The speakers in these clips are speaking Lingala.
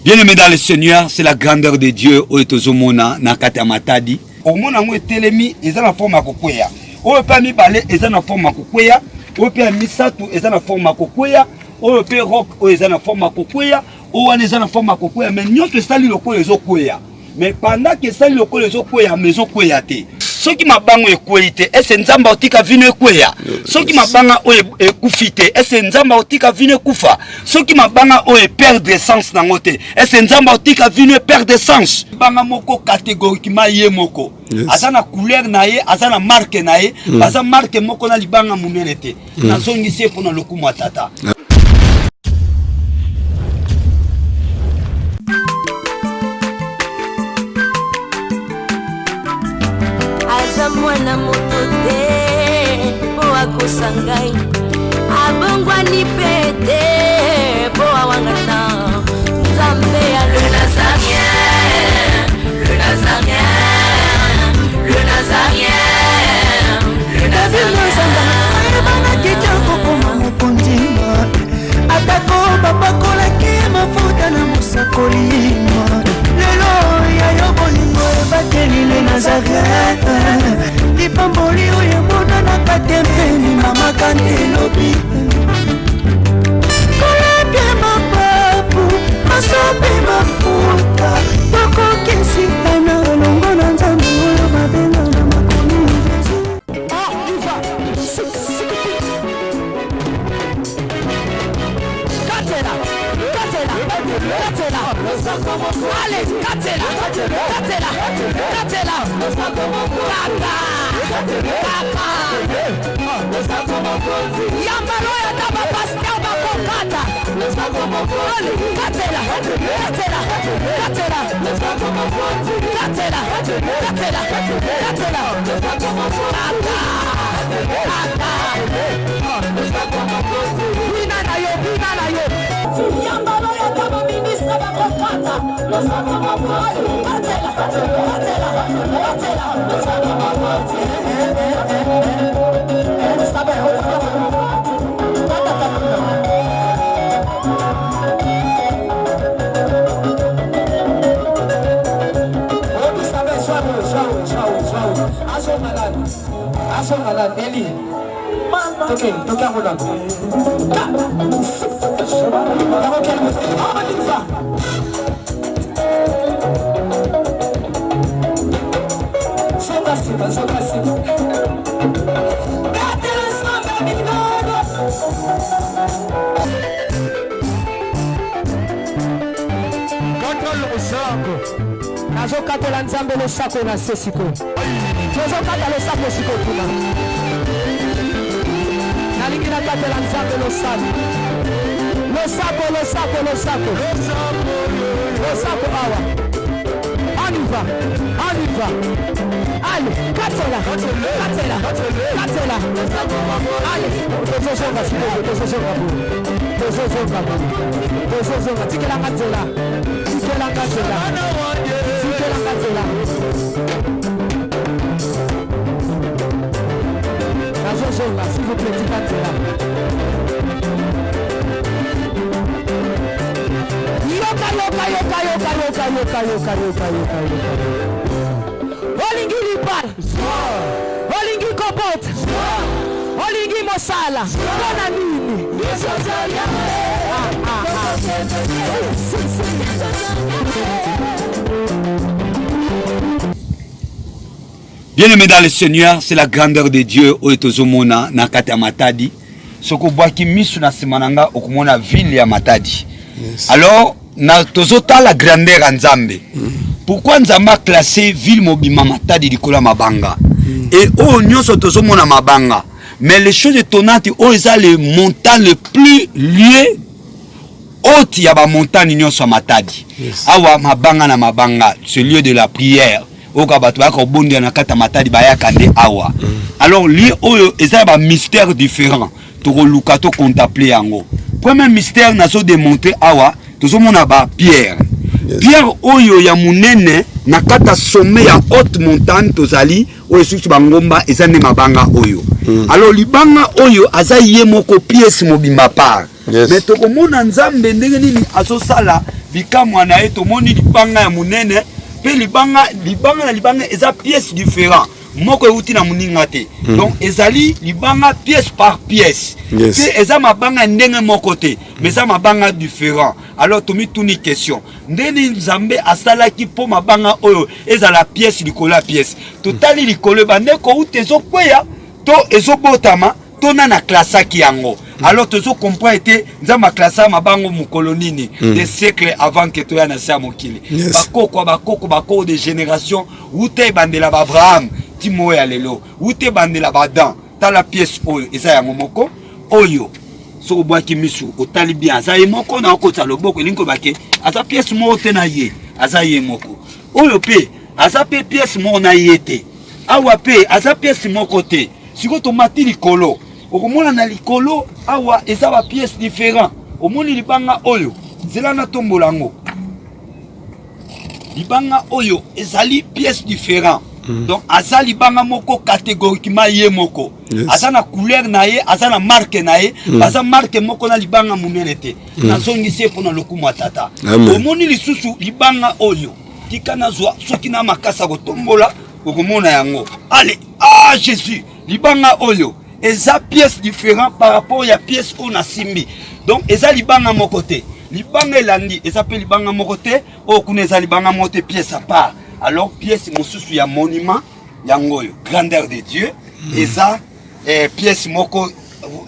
Bien-aimé dans le Seigneur, c'est la grandeur de Dieu oyo tozomona na kati ya Matadi. Omona yango etelemi eza na forme ya kokweya. Oyo mpe ya mibale eza na forme ya kokweya. Oyo mpe ya misato eza na forme ya kokweya. Oyo mpe rock oyo eza na forme ya kokweya. Oyo wana eza na forme ya kokweya, mais nyonso esali lokola ezokweya. Mais pendant que esali lokola ezokweya, mais ezokweya te. Soki mabanga ekwei te, ese Nzambe akotika vino ekweya? Soki mabanga oyo ekufi te, ese Nzambe akotika vino ekufa? Soki mabanga oyo eperdre sens nango te, ese Nzambe akotika vino eperdre sens? Banga moko catégoriquement ye moko aza na couleur na ye, aza na marque na ye, baza marque moko na libanga monene te. Nazongisi ye mpo na lokumu ya tata. Aza mwana moto te mpo akosa ngai, abongwani mpe te mpo awangana Nzambe ya le Nazarien, le Nazarien, le Nazarien, le Nazarien. Ayebanaki te kokoma mokonzi, atako bapakolaki mafuta na mosakoli. Lelo ya yo bolingo ebateli le Nazareth, lipamboli oyo emonanaka te mpe limamaka nde lobi. Kolapia mapapu masopi mafuta, tokokisi na elongo na Nzambe oyo babenga na makomi Jésus. Katela, katela, katela. Allez, katela, katela, katela. Kaka, kaka. Yambalo ya taba pasteur bakokata. Allez, katela, katela, katela. Katela, katela, katela. Kaka, kaka. Bina na yo, bina na yo. Yambalo ya taba ministre bakokata. Katela, katela, katela. Nazokatela Nzambe losako na se sikoyo. Tozokata losako sikoyo kuna. Nalingi nakatela Nzambe losako. Losako, losako, losako. Losako awa. On y va, on y va. Allez, katela, katela, katela. Allez, tozozonga sikoyo, tozozonga boye. Tozozonga boye. Tozozonga, tikelanga nzela. Tikelanga nzela. Tikelanga nzela. Nazozonga, s'il vous plaît, tika nzela. Yoka, yoka, yoka, yoka, yoka, yoka, yoka, yoka, yoka, yoka. Olingi libala, olingi kobota, olingi mosala, mpo na nini? Ah, ah, ah. Si, si, si. Bien-aimé dans le Seigneur, c'est la grandeur de Dieu oyo tozomona na kati ya Matadi. Soki obwaki misu na nsima na nga, okomona ville ya Matadi. Alors na tozotala grandeur ya Nzambe. Pourquoi Nzambe a classé ville mobima Matadi likolo ya mabanga? Et oyo nyonso tozomona mabanga. Mais les choses étonnantes, oyo eza le montagne le plus lieu haute ya ba montagne nyonso ya Matadi. Awa mabanga na mabanga, ce lieu de la prière. Oyo kaka bato bayaka kobondela na kati ya Matadi, bayaka nde awa. Alors lieu oyo eza ya ba mystères différents, tokoluka to contempler yango. Premier mystère nazo démontrer awa, tozomona ba pierre. Pierre oyo ya monene na kati ya sommet ya haute montagne tozali, oyo esuki bangomba eza nde mabanga oyo. Alors libanga oyo aza ye moko pièce mobimba part. Mais tokomona Nzambe ndenge nini azosala. Bikamwa na ye, tomoni libanga ya monene mpe libanga, libanga na libanga eza pièce différent, moko euti na moninga te. Donc ezali libanga pièce par pièce. Mpe eza mabanga ya ndenge moko te, mais eza mabanga différent. Alors tomituni question: ndeni Nzambe asalaki mpo mabanga oyo ezala pièce likolo ya pièce? Totali likolo, ebande kouta, ezokweya to ezobotama to nani aklasaki yango? Alors tozocomprendre ete Nzambe aklasa mabango mokolo nini? Des siècles avant ke toya na se ya mokili. Bakoko ya bakoko, bakoko de génération, wuta ebandela baAbraham ti moyo ya lelo, wuta ebandela baAdam. Tala pièce oyo, eza yango moko oyo. Soki obwaki misu, otali bien, aza ye moko. Na okotisa loboko, elingi koloba ke aza pièce moko te na ye, aza ye moko. Oyo mpe aza mpe pièce moko na ye te. Awa mpe aza pièce moko te. Sikoyo tomati likolo, okomona na likolo awa eza bapièce différent. Omoni libanga oyo, nzela natombola yango, libanga oyo ezali pièce différent. Donc aza libanga moko catégoriquement ye moko. Aza na couleur na ye, aza na marque na ye. Aza marque moko na libanga monene te. Nazongisi ye mpona lokumu ya Tata. Omoni lisusu libanga oyo, tika nazwa soki na makasi ya kotombola, okomona yango. Ale, ah Jésus! Libanga oyo eza pièce différent par rapport ya pièce oyo nasimbi. Donc eza libanga moko te. Libanga elandi eza mpe libanga moko te. Oyo kuna eza libanga moko te, pièce à part. Alors pièce mosusu ya monument yango oyo, grandeur de Dieu. Eza pièce moko,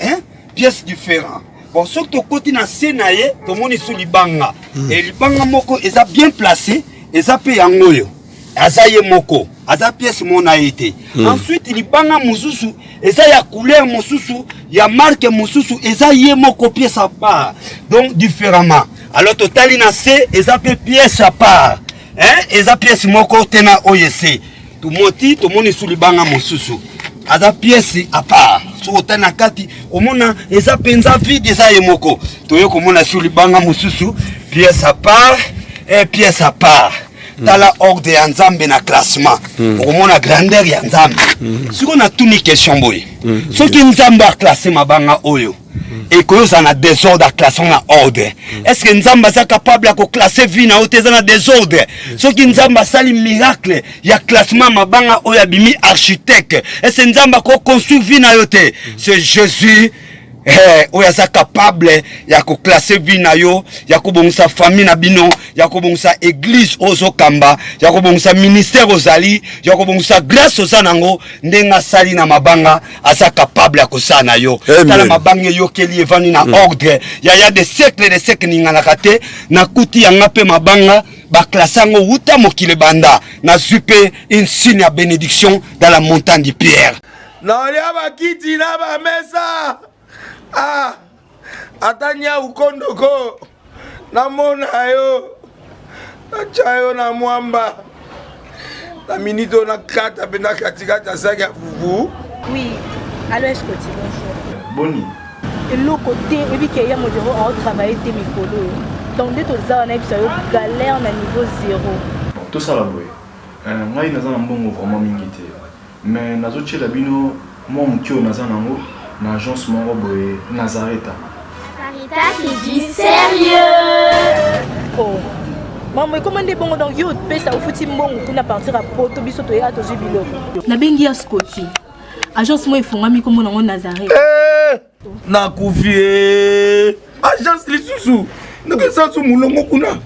hein? Pièce différent. Bon, soki tokoti na se na ye, tomoni su libanga. E libanga moko eza bien placé, eza mpe yango oyo, aza ye moko, aza pièce moko na ye te. Ensuite libanga mosusu eza ya couleur mosusu, ya marque mosusu, eza ye moko, pièce à part, donc différemment. Alors totali na se, eza mpe pièce à part, hein? Eza pièce moko te na oyo ese. Tomoti, tomoni su libanga mosusu, aza pièce à part. Soki otali na kati, omona eza mpenza vide, eza ye moko. Toye komona su libanga mosusu, pièce à part et pièce à part. Tala ordre ya Nzambe na classement, okomona grandeur ya Nzambe. Sikoyo natuni question boye: soki Nzambe aclasse mabanga oyo, ekoki ozala na désordre, aclasse na ordre, est ce que Nzambe aza capable ya koclasser vie na yo te eza na désordre? Soki Nzambe asali miracle ya classement mabanga oyo, abimi architecte, est ce que Nzambe akoconstruire vie na yo te? C'est Jésus oyo aza capable ya koclasser vie na yo, ya kobongisa famille na bino, ya kobongisa église oyo ozokamba, ya kobongisa ministère ozali, ya kobongisa grâce oza nango. Ndenge asali na mabanga, aza capable ya kosala na yo. Tala mabanga eyokeli, evandi na ordre yaya de siècle de siècle, ninganaka te. Nakuti yanga mpe mabanga baclasse yango wuta mokili ebanda. Nazwi mpe une signe ya bénédiction dans la montagne du pierre. Naolia bakiti na bamesa. Ah, ata nyau kondoko namona yo, natya yo na mwamba na minute oyo, nakata mpenza katikati ya saki ya fufu. Oui, allo Escoti, bonjour. Boni? Eloko te, oyebi ke ya modero aotravaille te mikolo oyo. Donc nde toza wana, yebisa yo, galère na niveau zéro. Bon, tosala boye. Ngai naza na mbongo vraiment mingi te, mais nazotiela bino mwa moke oyo naza nango na agence moko boye, Nazareta. Sarita, c'est du sérieux. Oh. Mambo ekoma nde bongo. Donc yo opesa, ofuti mbongo kuna partir ya Poto, biso toyaka tozwi biloko. Nabengi ya Scoti, agence moko efungwami, nkombo nango Nazareth. Eh, nakufi e. Agence lisusu, ndenge eza so molongo kuna.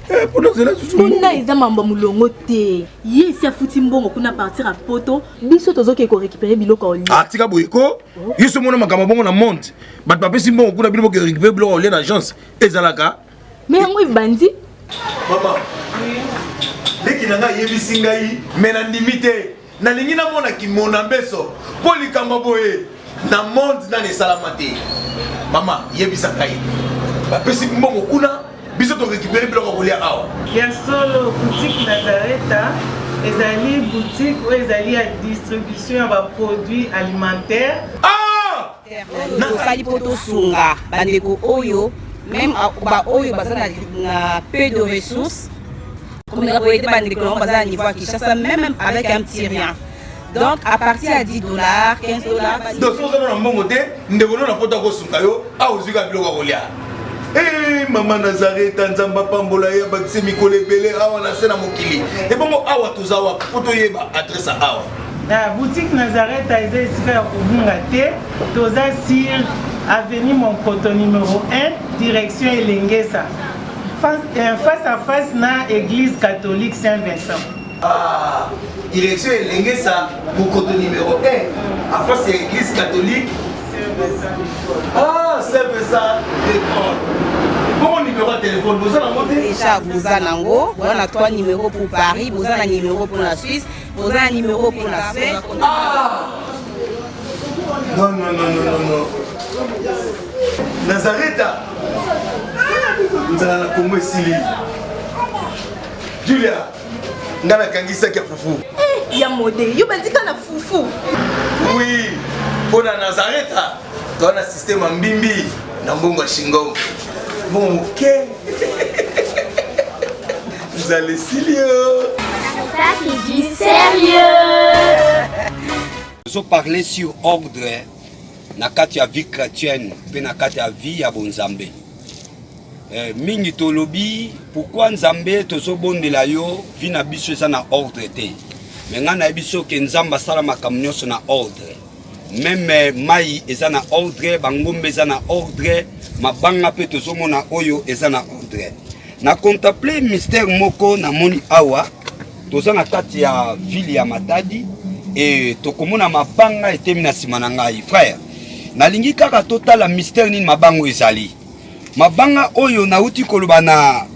Eh, mpona ozela susu. Kuna eza mambo ya molongo te. Ye esi afuti mbongo kuna partir ya Poto, biso tozoke korécupérer biloko ya olia. Ah, tika boye ko. Yo so mona makambo bongo na monde, bato bapesi mbongo kuna, bino boke récupérer biloko ya olia na agence, ezalaka? Mais yango ebandi. Mama leki na ngai ayebisi ngai, me nandimi te. Nalingi namona kimona mbeso mpo likambo boye na monde nani esalama te. Mama, yebisa ngai, bapesi mbongo kuna, biso torécupérer biloko ya kolia awa? Ya solo, boutique Nazareta ezali boutique oyo ezali ya distribution ya baproduit alimentaire. Ah! Tosali mpo tosunga bandeko oyo, même baoyo baza na peu de ressources, komeka koaider bandeko nango baza na niveau ya Kinshasa, même avec un petit rien. Donc à partir ya 10 dollars, 15 dollars. Donc soki oza na mbongo te, ndeko no na Poto akosunga yo awa, ozwi kaka biloko ya kolia. Hey, mama Nazareta, Nzambe apambola ye abakise mikolo ebele awa na se na mokili. Ebongo awa toza wapi mpo toyeba adresse ya awa? Na boutique Nazareta eza esika ya kobunga te, toza sur avenue Monkoto numero 1 direction Elengesa face, euh, face à face na église catholique Saint Vincent. Ah, direction Elengesa Mokoto numéro 1 en face ya église catholique Ah, Saint Vincent de Paul. Bongo numéro ya téléphone boza nango te? Déjà boza nango, boza na 3 numéros pour Paris, boza na numéro pour la Suisse, boza na numéro pour la Suède. Ah! Non, non, non, non, non, non. Nazareta. Nzala na Congo esili. Julia, nga nakangisaki ya fufu. Eh, ya mode, yo bandika na fufu. Oui, mpo na Nazareta, toa na système ya mbimbi na mbongo ya shingom. Mbongo moke. Nzala esili yo. Ça, c'est du sérieux. Tozo parler sur ordre na kati ya vie chrétienne mpe na kati ya vie ya bonzambe. Eh, mingi tolobi pourquoi Nzambe tozobondela yo vie na biso eza na ordre te. Me ngai nayebi soki Nzambe asala makambo nyonso na ordre. Meme mai eza na ordre, bangombe eza na ordre, mabanga mpe tozomona oyo eza na ordre. Na contemple mystère moko namoni awa toza na kati ya ville ya Matadi e tokomona mabanga etemi na nsima na ngai frère. Nalingi kaka totala mystère nini mabanga ezali. Mabanga oyo nauti koloba na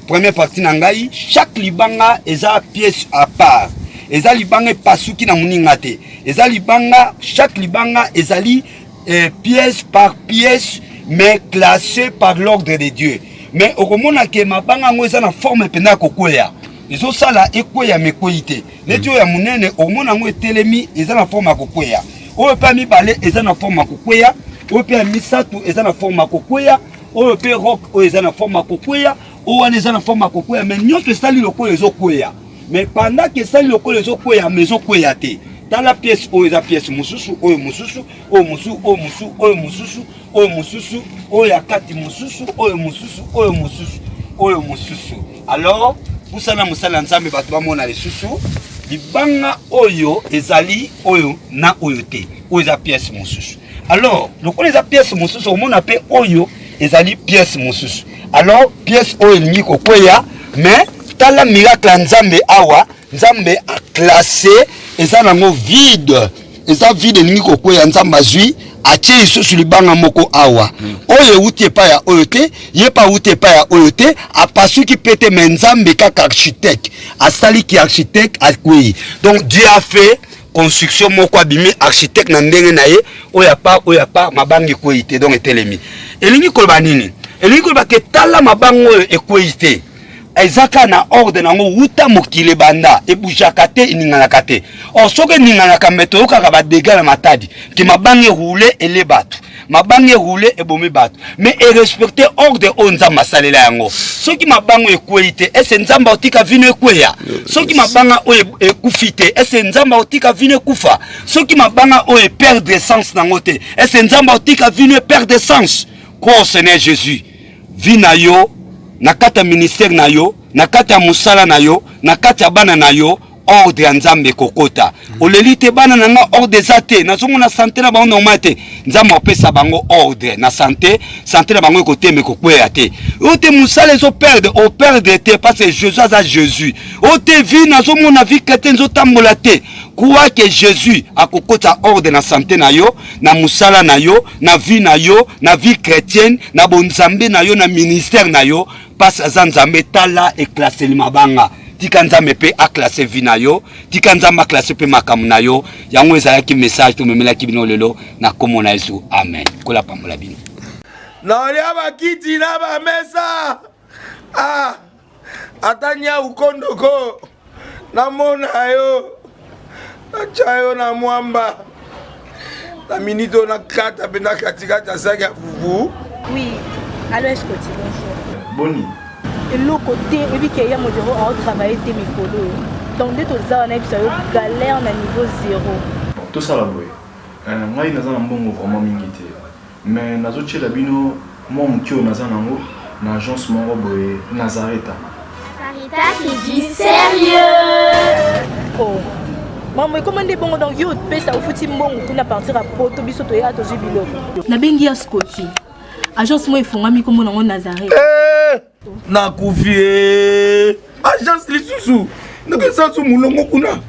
première partie na ngai, chaque libanga eza pièce à part. Eza libanga epasuki na moninga te. Eza libanga, chaque libanga ezali eh, pièce par pièce mais classé par l'ordre de Dieu. Mais okomona ke mabanga yango eza na forme mpenza ya kokweya. Ezosala ekweya mais ekweyi te. Neti oyo ya monene okomona yango etelemi eza na forme ya kokweya. Oyo mpe ya mibale eza na forme ya kokweya. Oyo mpe ya misato eza na forme ya kokweya. Oyo mpe rock oyo eza na forme ya kokweya. Oyo wana eza na forme ya kokweya mais nyonso esali lokola ezokweya. Mais pendant que esali lokola ezokweya mais ezokweya te. Tala pièce oyo eza pièce mosusu, oyo mosusu, oyo mosusu, oyo mosusu, oyo mosusu, oyo mosusu, oyo ya kati mosusu, oyo mosusu, oyo mosusu, oyo mosusu. Alors, pusana mosali ya Nzambe bato bamona lisusu libanga oyo ezali oyo na oyo te, oyo eza pièce mosusu. Alors, lokola eza pièce mosusu, omona pe oyo ezali pièce mosusu. Alors, pièce oyo elingi kokweya, mais tala miracle ya Nzambe awa, Nzambe a classe eza nango vide, eza vide elingi kokweya, Nzambe azwi atie lisusu libanga moko awa oyo ewuti epai ya oyo te, ye mpe awuti epai ya oyo te, apasuki pe te, mais Nzambe kaka architecte asali ki architecte akwei. Donc Dieu a fait construction moko, abimi architecte na ndenge na ye, oyo ya part, oyo ya part, mabanga ekwei te, donc etelemi. Elingi koloba nini? Elingi koloba ke tala mabanga oyo ekwei te, eza kaka na ordre na yango wuta mokili ebanda, ebujaka te, eninganaka te. Or soki eninganaka me toyokaka ba dégâts na Matadi ke mabanga eroule ele bato, mabanga eroule ebomi bato, mais erespecte ordre oyo Nzambe asalela yango. Soki mabanga oyo ekwei te, ese Nzambe akotika vino ekweya? Soki mabanga oyo ekufi te, ese Nzambe akotika vino ekufa? Soki mabanga oyo eperdre sens nango te, ese Nzambe akotika vino eperdre sens? Crois au Seigneur Jésus, vie na yo na kati ya ministère na yo, na kati ya mosala na yo, na kati ya bana na yo, ordre ya Nzambe ekokota. Oleli te bana na nga ordre eza te, nazomona sante na bango normal te. Nzambe apesa bango ordre na sante, sante na bango ekotema ekokweya te. Oyo te mosala ezo perdre, o perdre te parce que Jésus aza Jésus. Oyo te vie nazomona vie chrétienne ezotambola te. Crois que Jésus akokota ordre na sante na yo, na mosala na yo, na vie na yo, na vie chrétienne, na bonzambe na yo, na ministère na yo, parce aza Nzambe. Tala eclasseli mabanga, tika Nzambe pe aclasse vie na yo, tika Nzambe aclasse pe makambo na yo. Yango ezalaki message tomemelaki bino lelo na kombo na Yesu, amen. Kola pambola bino. Naolia bakiti na bamesa, ah, ata nyau kondoko namona yo, natya yo na mwamba na minute oyo nakata mpenza katikati ya saki ya fufu. Oui, allo Escoti, bonjour. Boni? Eloko te, oyebi ke ya modero aotravaille te mikolo oyo. Donc nde toza wana yebisa yo galère na niveau zéro. Bon, tosala boye. Ngai naza na mbongo vraiment mingi te. Mais nazotiela bino mwa moke oyo naza nango na agence moko boye Nazareta. Sarita c'est du sérieux. Oh. Maman ekoma nde bongo donc yo opesa ofuti mbongo kuna partir ya poto biso toyaka tozwi biloko. Nabengi ya Scotty. Agence moko efongwami kombo nango Nazareth. Eh, nakufi eh. Agence lisusu nakesa su mulongo kuna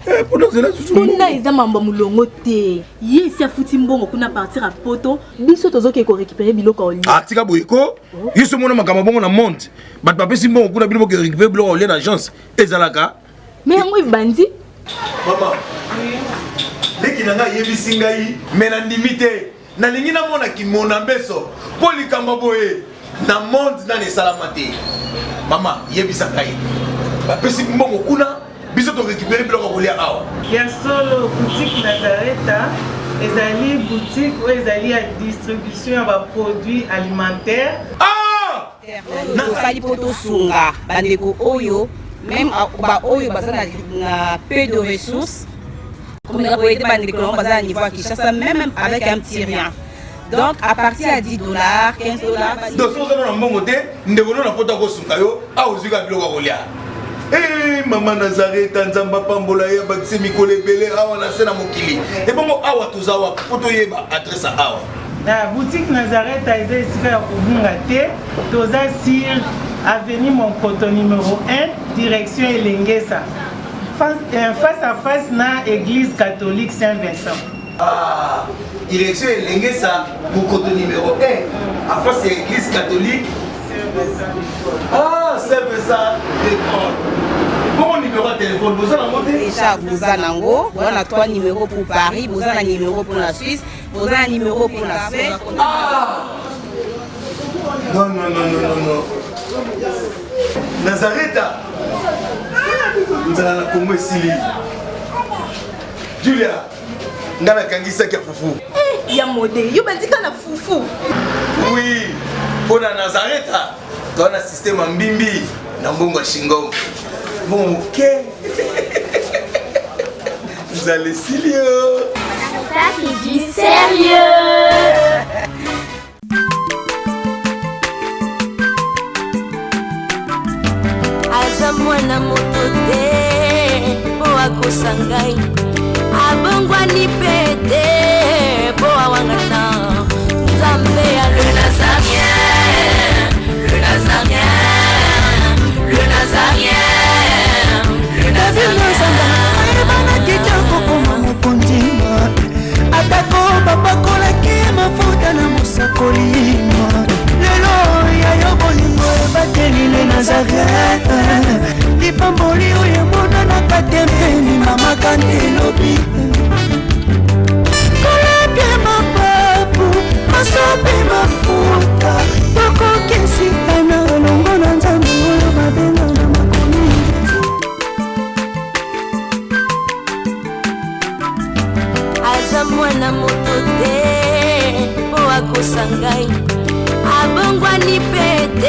eh, mpona zela susu kuna eza mambo ya mulongo te ye esi afuti mbongo kuna partir ya poto biso tozokende korécupere biloko ya olia ah, tika boye ko yo so omona makambo bongo na monde bato bapesi mbongo kuna bino boke récupere biloko ya olia na agence ezalaka me yango ebandi mama leki na ngai ayebisi ngai me nandimi te nalingi namona kimona mbeso mpo likambo boye na monde nani esalama te mama yebisa ngai bapesi mbongo kuna biso torécupere biloko ya kolia awa ya solo boutique nazareta ezali boutique oyo ezali ya distribution ya baproduit alimentaire ah! Tosali mpo tosunga bandeko oyo meme baoyo baza na peu de ressources komeka koyede bandeko nango baza na niveau ya Kinshasa meme avec un petit rien donc à partir ya 10 dollars 15 dollars donc soki oza na mbongo te ndeko no na poto akosunga yo awa ozwi kaka biloko ya kolia Hey, eh, mama nazareta nzambe apambola ye abakisi mikolo ebele awa na se na mokili ebongo awa toza wapi mpo toyeba adresse awa Na boutique Nazareth eza esika ya kobunga te. Toza sur avenue Monkoto numéro 1, direction Elengesa. Face, euh, face à face na église catholique Saint-Vincent. Ah, direction Elengesa, Monkoto numéro 1, à face ya église catholique Saint-Vincent. Ah, Saint-Vincent de Paul. Bongo numéro ya téléphone, boza nango te? Déjà boza nango, boza na 3 numéros pour Paris, boza na numéro pour la Suisse, oza na numero mpo na se ah! non non non non non non nazareta nzala na kongo esili julia nga nakangisaki ya fufu eh, ya mode yo bandika na fufu oui mpo na nazareta toa na systeme ya mbimbi na mbongo ya shingom mbongo moke nzala esili yo. Ça c'est du sérieux. Aza mwana moto te mpo akosa ngai abongwani mpe te mpo awangana nzambe ya le nazarien le nazarien le nazarien le nazarien ayebanaki te akokoma mokonzi atako bapakolaki ye mafuta na mosakoli lelo ya yo bolingo ebateli le nazaret lipamboli oyo emonanaka te mpe limamaka nde elobi kolapie mapapu masopi mafuta tokokisikana elongo na nzambe oyo babenga na makomi aza mwana moto te mpo akosa ngai abongwani mpe te.